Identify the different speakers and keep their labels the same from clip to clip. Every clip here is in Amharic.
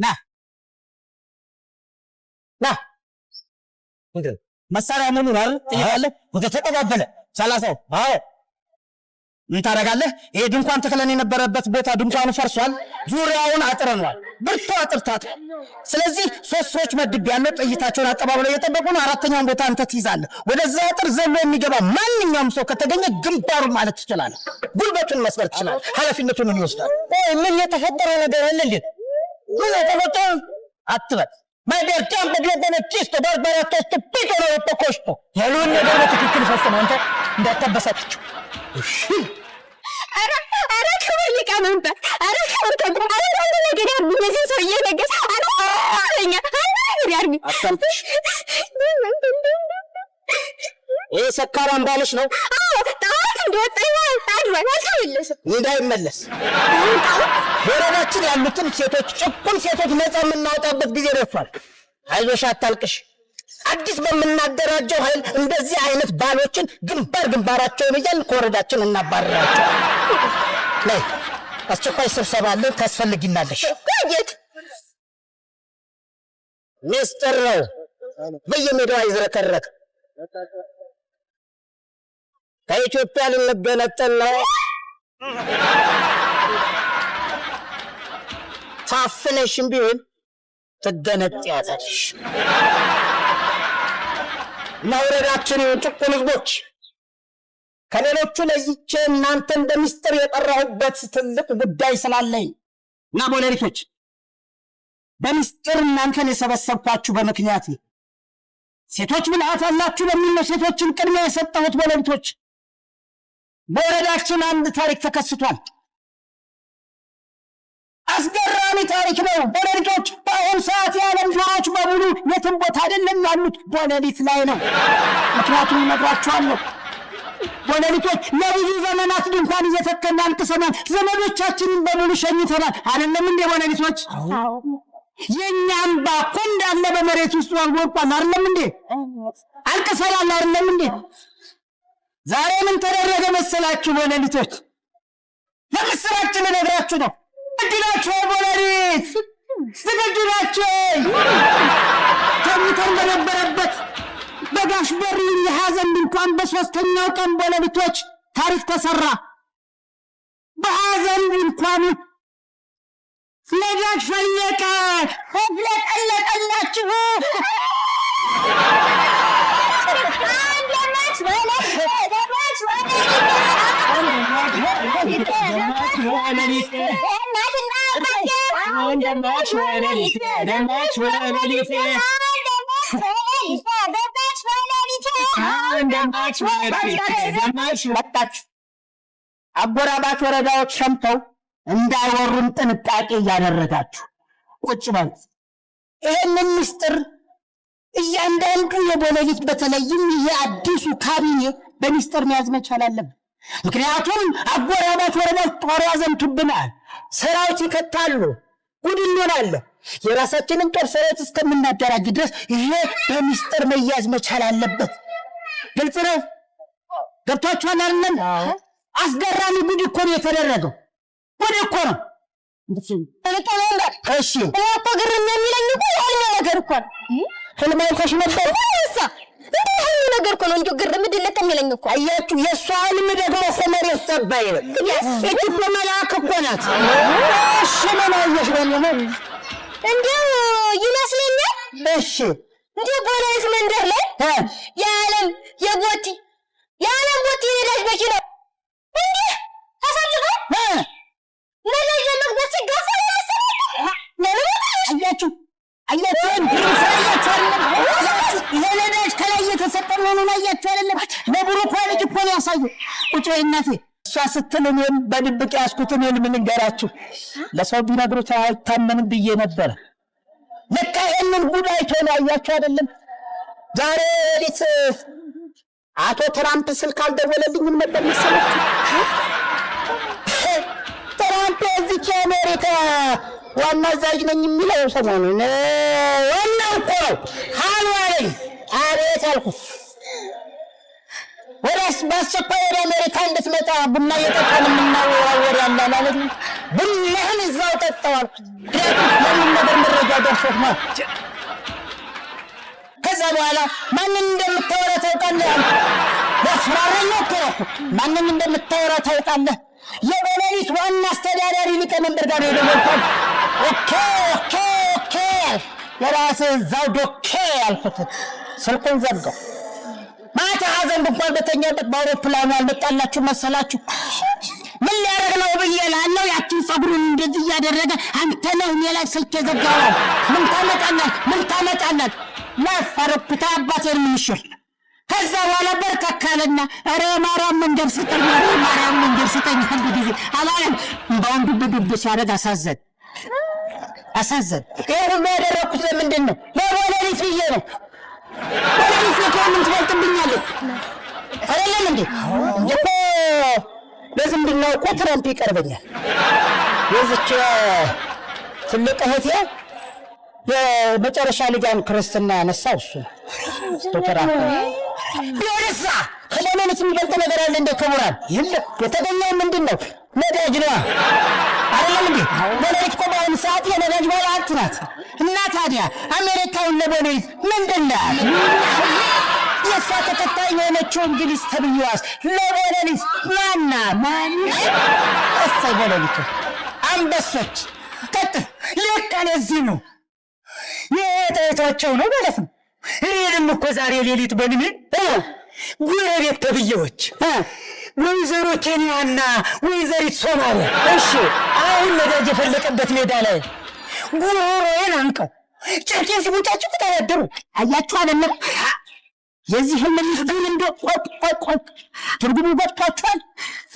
Speaker 1: ና ና። ምንድን ነው? መሳሪያ መኖር አይደል? ጥይት አለ። ወደ ተቀባበለ 30ው። አዎ፣ ምን ታደርጋለህ? ይሄ ድንኳን ተክለን የነበረበት ቦታ ድንኳኑ ፈርሷል። ዙሪያውን አጥረነዋል። ብርቱ አጥር ታጥሯል። ስለዚህ ሶስት ሰዎች መድብ ያለው ጥይታቸውን አጠባብለው እየጠበቁ ነው። አራተኛውን ቦታ አንተ ትይዛለህ። ወደዛ አጥር ዘሎ የሚገባ ማንኛውም ሰው ከተገኘ ግንባሩን ማለት ትችላለህ። ጉልበቱን መስበር ትችላለህ። ኃላፊነቱን እንወስዳለን።
Speaker 2: ቆይ፣ ምን የተፈጠረ ነገር አለ እንዴ?
Speaker 1: ምን የተፈጠረ አትበል። ማይደር ጃምፕ ዲዮበነ ቺስቶ ባርባራ ቶስቶ ፒቶ ነው ኮሽቶ ያለውን ነገር በትክክል ፈጽም። አንተ እንዳታበሳጭቸው።
Speaker 3: ኧረ ኧረ፣ ክብር ሊቀመንበር፣ ኧረ ክብር ከንቲባ፣ ኧረ አንድ ነገር ያርጉ። እነዚህን ሰውዬ ነገር ኧረ አለኛ አንድ ነገር ያርጉ።
Speaker 1: አታልፍሽ። ይሄ ሰካራም ባልሽ ነው።
Speaker 3: አዎ፣ ጠዋት እንደወጣ አድሯል፣ አልተመለሰም።
Speaker 1: እንዳይመለስ። ወረዳችን ያሉትን ሴቶች፣ ጭቁን ሴቶች ነፃ የምናወጣበት ጊዜ ደርሷል። አይዞሽ፣ አታልቅሽ። አዲስ በምናደራጀው ኃይል እንደዚህ አይነት ባሎችን ግንባር ግንባራቸውን እያልን ከወረዳችን እናባረራቸው። ነይ፣ አስቸኳይ ስብሰባ አለን፣ ታስፈልጊናለሽ።
Speaker 3: ቆየት።
Speaker 1: ሚስጥር ነው፣ በየሜዳው አይዝረከረክ። ከኢትዮጵያ ልንገነጠል ነው። ታፍነሽም ቢሆን ትገነጥያለሽ። እና ወረዳችን ጭቁን ህዝቦች፣ ከሌሎቹ ለይቼ እናንተን በሚስጥር የጠራሁበት ትልቅ ጉዳይ ስላለኝ እና ቦለሪቶች፣ በሚስጥር እናንተን የሰበሰብኳችሁ በምክንያት ነው። ሴቶች ብልሃት አላችሁ በሚል ነው ሴቶችን ቅድሚያ የሰጠሁት። ቦለሪቶች፣ በወረዳችን አንድ ታሪክ ተከስቷል። አስገራሚ ታሪክ ነው። ቦለሪቶች፣ በአሁኑ ሰዓት የዓለም ጆሮች በሙሉ የትም ቦታ አይደለም ያሉት፣ ቦለሪት ላይ ነው። ምክንያቱም እነግራችኋለሁ። ቦለሪቶች፣ ለብዙ ዘመናት ድንኳን እየተከልን አልቅሰናል። ዘመዶቻችንን በሙሉ ሸኝተናል። አይደለም እንዴ ቦለሪቶች? የእኛ እምባ እኮ እንዳለ በመሬት ውስጥ ወድቋል። አይደለም እንዴ? አልቅሰናል። አይደለም እንዴ? ዛሬ ምን ተደረገ መሰላችሁ ቦለሪቶች? የምስራችን ልነግራችሁ ነው። ዝግጁ ናችሁ ቦለሪት? ዝግጁ ናችሁ? ተኝተን በነበረበት በጋሽ በሪን የሐዘን ድንኳን በ3ኛው ቀን ቦለሪቶች ታሪክ ተሰራ። በሐዘን ድንኳኑ ነዳጅ ፈለቀ፣ ተፍለቀለቀላችሁ። መጣችሁ። አጎራባች ወረዳዎች ሰምተው እንዳይወሩን ጥንቃቄ እያደረጋችሁ ቁጭ በሉ። ይህንን ምስጢር እያንዳንዱ የቦለሊት፣ በተለይም የአዲሱ ካቢኔ በሚስጥር መያዝ መቻል አለብን። ምክንያቱም አጎራባች ወረዳዎች ጦር ያዘምቱብናል፣ ሰራዊት ይከታሉ፣ ጉድ እንሆናለን። የራሳችንን ጦር ሰራዊት እስከምናደራጅ ድረስ ይሄ በሚስጥር መያዝ መቻል አለበት። ግልጽ ነው። ገብቷችኋል አይደለም? አስገራሚ ጉድ እኮ ነው የተደረገው። ጉድ እኮ ነው። እሺ።
Speaker 3: እኔ እኮ ግርም የሚለኝ እኮ የህልሜ ነገር እኮ ነው።
Speaker 1: ህልም አይተሽ ነበር?
Speaker 3: እሳ እንደ ህልም ነገር እኮ ነው። እንዲሁ ግርም ድንቅ የሚለኝ እኮ።
Speaker 1: አያችሁ፣ የእሷ ህልም ደግሞ እኮ መሬት ጠባይ ነው። እቺ እኮ መልአክ እኮ ናት። እሺ፣ ምን አየሽ ደግሞ?
Speaker 3: እንዲሁ ይመስለኛል። እንዲሁ ቦለሪት መንደር ላይ የዓለም የቦቲ የዓለም ቦቲ የነዳጅ መኪና እንዲህ ተሰልፎ ነዳጅ ለመግዛት ሲጋፋ መሰለኝ።
Speaker 1: አያችሁ፣ አያችሁ፣ አያችሁ አይደለም? ይሄ ነዳጅ ከላይ እየተሰጠ መሆኑን አያችሁ አይደለም? ለብሩኳ ልጅ እኮ ነው ያሳየው። ቁጭ በይ እናቴ። እሷ ስትል እኔም በድብቅ ያዝኩትን ህልም ልንገራችሁ። ለሰው ቢነግሩት አይታመንም ብዬ ነበረ። ለካ ይሄንን ጉድ አይቶ ነው። አያችሁ አይደለም? ዛሬ ሌሊት አቶ ትራምፕ ስልክ አልደወለልኝም ነበር መሰላችሁ? ትራምፕ የዚች የአሜሪካ ዋና አዛዥ ነኝ የሚለው ሰሞኑን ዋናው እኮ ነው። ሃሎ አለኝ። አቤት አልኩት። ወደ በአስቸኳይ ወደ አሜሪካ እንድትመጣ ቡና እየጠጣን የምናወራው ወሬ አለ ማለት ነው። ቡናህን እዛው ጠጣው አልኩት። ምክንያቱም ለምን ነገር መረጃ ደርሶት ነው። ከዛ በኋላ ማንን እንደምታወራ ታውቃለህ አልኩት። ያስፈራራኝ ሞከረ እኮ። ማንን እንደምታወራ ታውቃለህ? የበሌሊት ዋና አስተዳዳሪ ሊቀመንበር ጋር ነው የደወልኩት። Okay, የራስህ እዛው ዶኬ አልኩት። ስልኩን ዘጋው። ማታ ሀዘን እንኳን በተኛበት በአውሮፕላኑ አልመጣላችሁ መሰላችሁ? ምን ሊያደርግ ነው ብዬ እላለሁ። ያችን ፀጉሩን እንደዚህ እያደረገ አንተ ነህ እኔ ላይ ስልክ የዘጋኸው። ምን ታመጣለህ? ምን ታመጣለህ? ላፈረኩት አባቴን ምንሽር። ከዛ በኋላ በርከካለና ኧረ ማርያም መንገድ ስጠኝ፣ ኧረ ማርያም መንገድ ስጠኝ። አንድ ጊዜ አላለም። እምባውን ዱብ ዱብ ሲያደርግ አሳዘን አሳዘን። ይሄ ሁሉ ያደረግኩት ለምንድን ነው? ለቦለሊት ብዬ ነው። ቦለሊት ለምን ትበልጥብኛለች? አይደለም እንዴ? እኮ ለዝምድናው እኮ ትረምፕ ይቀርበኛል። የዚች ትልቅ እህቴ የመጨረሻ ልጇን ክርስትና ያነሳው እሱ ነው። ዶክተር ቢሆንሳ ከቦለሊት የሚበልጥ ነገር አለ እንደ ክቡራን? የለም። የተገኘው ምንድን ነው? ነዳጅ ነዋ። አይደለም እንዴ? ቦለሊት እኮ በአሁኑ ሰዓት የነዳጅ ባለ ሀብት ናት። እና ታዲያ አሜሪካውን ለቦለሊት ምንድን ናት? የእሷ ተከታይ የሆነችው እንግሊዝ ተብዬዋስ ለቦለሊት ማና ማን? እሰይ ቦለሊት አንበሶች ቀጥል።
Speaker 2: ልክ ለዚህ ነው የጠየቷቸው ነው ማለት ነው። እኔንም እኮ ዛሬ ሌሊት በልሜ ጎረቤት ተብዬዎች ወይዘሮ ኬንያና ወይዘሪት ሶማሊያ፣ እሺ አሁን ነዳጅ የፈለቀበት ሜዳ ላይ ጉሮሮዬን አንቀው ጨርቄን ሲቦጫጭቁት አላደሩ።
Speaker 1: አያችሁ አይደለም? የዚህን ምስጢር እንደ ቆይ ቆይ ቆይ ትርጉሙ ገብቷችኋል?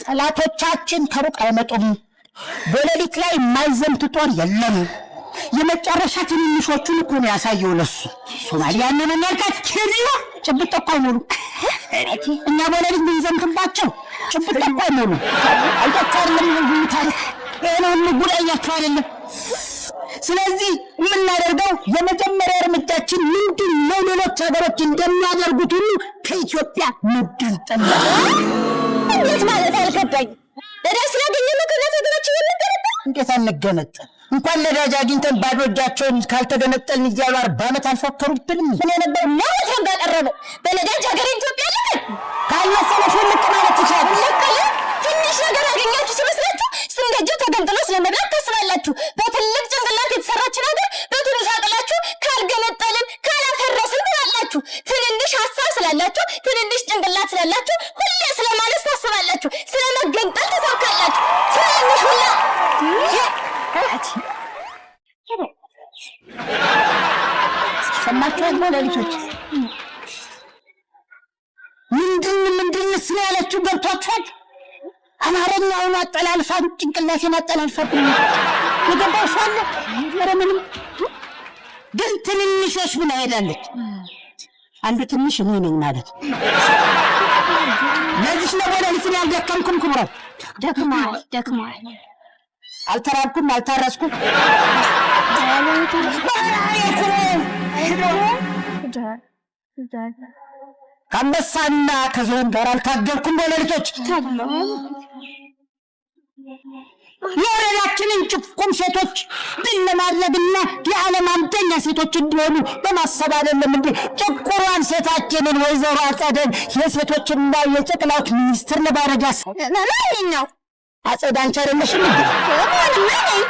Speaker 1: ጠላቶቻችን ከሩቅ አይመጡም። በሌሊት ላይ የማይዘምት ጦር የለም። የመጨረሻ ትንንሾቹን እኮ ነው ያሳየው ለሱ። ሶማሊያን መመልከት ኬንያ ጭብጥ እኮ አይሞሉ። እኛ በሌሊት ብንዘምትባቸው ጭብጥ እኮ አይሞሉ። አያችሁ አይደለም? ይሄን ሁሉ ታሪክ ይሄን ሁሉ ጉድ አያችሁ አይደለም? ስለዚህ የምናደርገው የመጀመሪያ እርምጃችን ምንድን ነው? ሌሎች ሀገሮች እንደሚያደርጉት ሁሉ ከኢትዮጵያ መገንጠል።
Speaker 3: እንዴት ማለት አልገባኝ። ነዳጅ ስላገኘ ነው ከእናት ሀገራችን የምንገነጠለው?
Speaker 1: እንዴት አንገነጠል? እንኳን ነዳጅ አግኝተን ባዶ እጃቸውን ካልተገነጠልን እያሉ 40 ዓመት አልፎከሩብንም? ምን የነበር
Speaker 3: ማለት ጋር ቀረበ በነዳጅ ሀገር ኢትዮጵያ ልቀን
Speaker 1: ካልመሰለሽ ውልቅ ማለት ትችላለሽ።
Speaker 3: ለቀለ ትንሽ ነገር ያገኛችሁ ሲመስላችሁ ስንደጀው ተገንጥሎ ስለመብላት ታስባላችሁ። በትልቅ ጭንቅላት የተሰራችን ሀገር በትንሽ አቅላችሁ ካልገነጠልን ካላፈረስን ትላላችሁ። ትንንሽ ሀሳብ ስላላችሁ፣ ትንንሽ ጭንቅላት ስላላችሁ ሁሌ ስለማነስ ታስባላችሁ። ስለመገንጠል ትሰብካላችሁ። ትንንሽ ሁላ
Speaker 1: ሰማችኋል? ሌሊቶች ምንድን ምንድን ስለ ያለችው ገብቷችኋል? አማርኛውን አጠላልፋ ጭንቅላቴን አጠላልፋብኝ የገባው ሰው አለ? ኧረ ምንም። ግን ትንንሾች ብላ ሄዳለች። አንዱ ትንሽ እኔ ነኝ ማለት ለዚች ለቦለሊት እኔ አልደከምኩም። ክቡራን
Speaker 3: ደክመዋል፣ ደክመዋል።
Speaker 1: አልተራብኩም፣ አልታረስኩም። ከአንበሳና ከዝሆን ጋር አልታገልኩም። ቦለሊቶች የወረዳችንን ጭቁን ሴቶች ድል ለማድረግና የዓለም አንደኛ ሴቶች እንዲሆኑ በማሰብ አይደለም እንዴ ጭቁሯን ሴታችንን ወይዘሮ አጸደን የሴቶችና የጨቅላዎች ሚኒስትር ለማድረግ ያስ
Speaker 3: ማንኛው
Speaker 1: አጸደ አንቺ አይደለሽም እንዴ?
Speaker 3: ምንም ነኝ።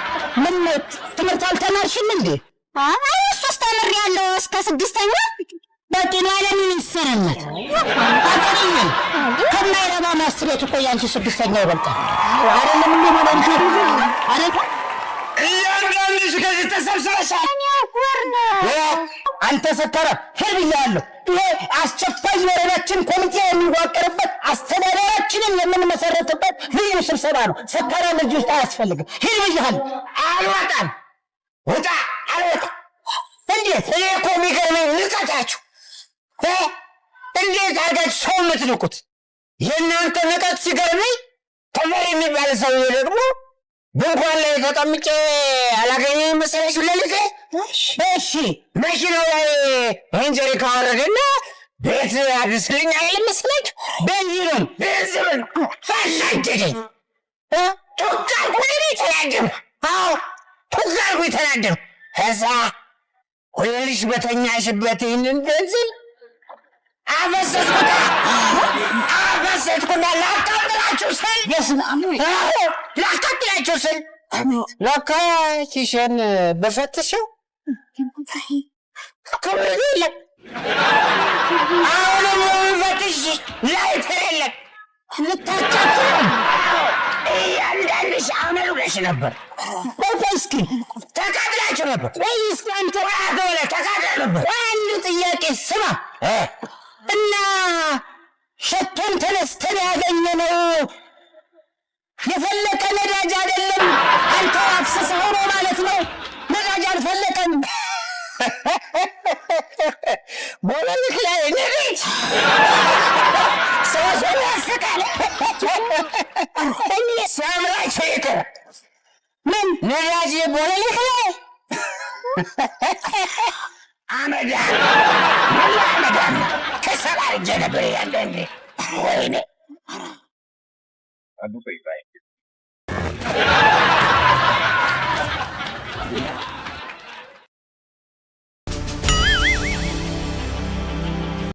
Speaker 1: ምን ነው ትምህርት አልተማርሽም እንዴ?
Speaker 3: አይ ሶስት ተምሬያለሁ እስከ ስድስተኛ።
Speaker 1: በቂ ነው ለሚኒስትርነት። አጸድዬ ከማይረባ ማስትሬት እኮ የአንቺ ስድስተኛ ይበልጣል። አይደለም እንዴ ቦለሊት? አይደል?
Speaker 2: እያንዳንድሽ ከዚህ ተሰብስበሻል።
Speaker 1: አንተ ሰከረ ሂድ ብያለሁ። ይሄ አስቸኳይ የወረዳችን ኮሚቴ የሚዋቀርበት አስተዳደራችንን የምንመሰረትበት ልዩ ስብሰባ ነው። ሰካራም እዚህ ውስጥ አያስፈልግም። ሂድ ብያለሁ።
Speaker 2: አልወጣም። ውጣ! አልወጣም።
Speaker 1: እንዴት?
Speaker 2: እኔ እኮ የሚገርመኝ ንቀታችሁ እ እንዴት አድርጋችሁ ሰው የምትንቁት? የእናንተ ንቀት ሲገርመኝ፣ ተመሪ የሚባል ሰውዬ ደግሞ ድንኳን ላይ ተቀምጬ አላገኘኝ መሰለሽ ሌሊት።
Speaker 1: እሺ
Speaker 2: መኪናው ላይ እንጀሪ ካወረደና ቤት አድርስልኝ አይልም መሰላችሁ?
Speaker 1: ቤንዚኑን
Speaker 2: ቤንዚኑን አናደደኝ። ቱግ አልኩ እኔ ተናደድኩ። አዎ፣ ቱግ አልኩ ተናደድኩ። ከዛ ሁልሽ በተኛሽበት ይህንን ቤንዚን አፈሰስኩታ፣ አፈሰስኩና ላቃጥላችሁ ስል፣ አዎ፣ ላቃጥላችሁ ስል ለካ ኪሴን በፈትሸው ክብሪት የለም። አሁንም የሚፈትሽ ላይተር የለም። ልታቃጥለው እያንዳንድሽ አመል ብለሽ ነበር።
Speaker 1: ቆይ ቆይ እስኪ።
Speaker 2: ተቃጥላችሁ ነበር።
Speaker 1: ቆይ እስኪ አንተ።
Speaker 2: ቆይ ተቃጥላ ነበር።
Speaker 1: ቆይ አንድ ጥያቄ ስማ እና ሸቶን ተነስተን ያገኘነው የፈለቀ ነዳጅ አይደለም። አንተ አፍስሰኸው ነው ማለት ነው። ነዳጅ አልፈለቀም።
Speaker 2: ቦለልክ ላይ ነዳጅ ሰው ሰው ያስቃል። ሲያምራቸው ይቅር።
Speaker 1: ምን?
Speaker 2: ነዳጅ ቦለልክ ላይ አመዳ መላ አመዳም ከሰል አድርጌ ነበር ያንዳንዴ። ወይኔ!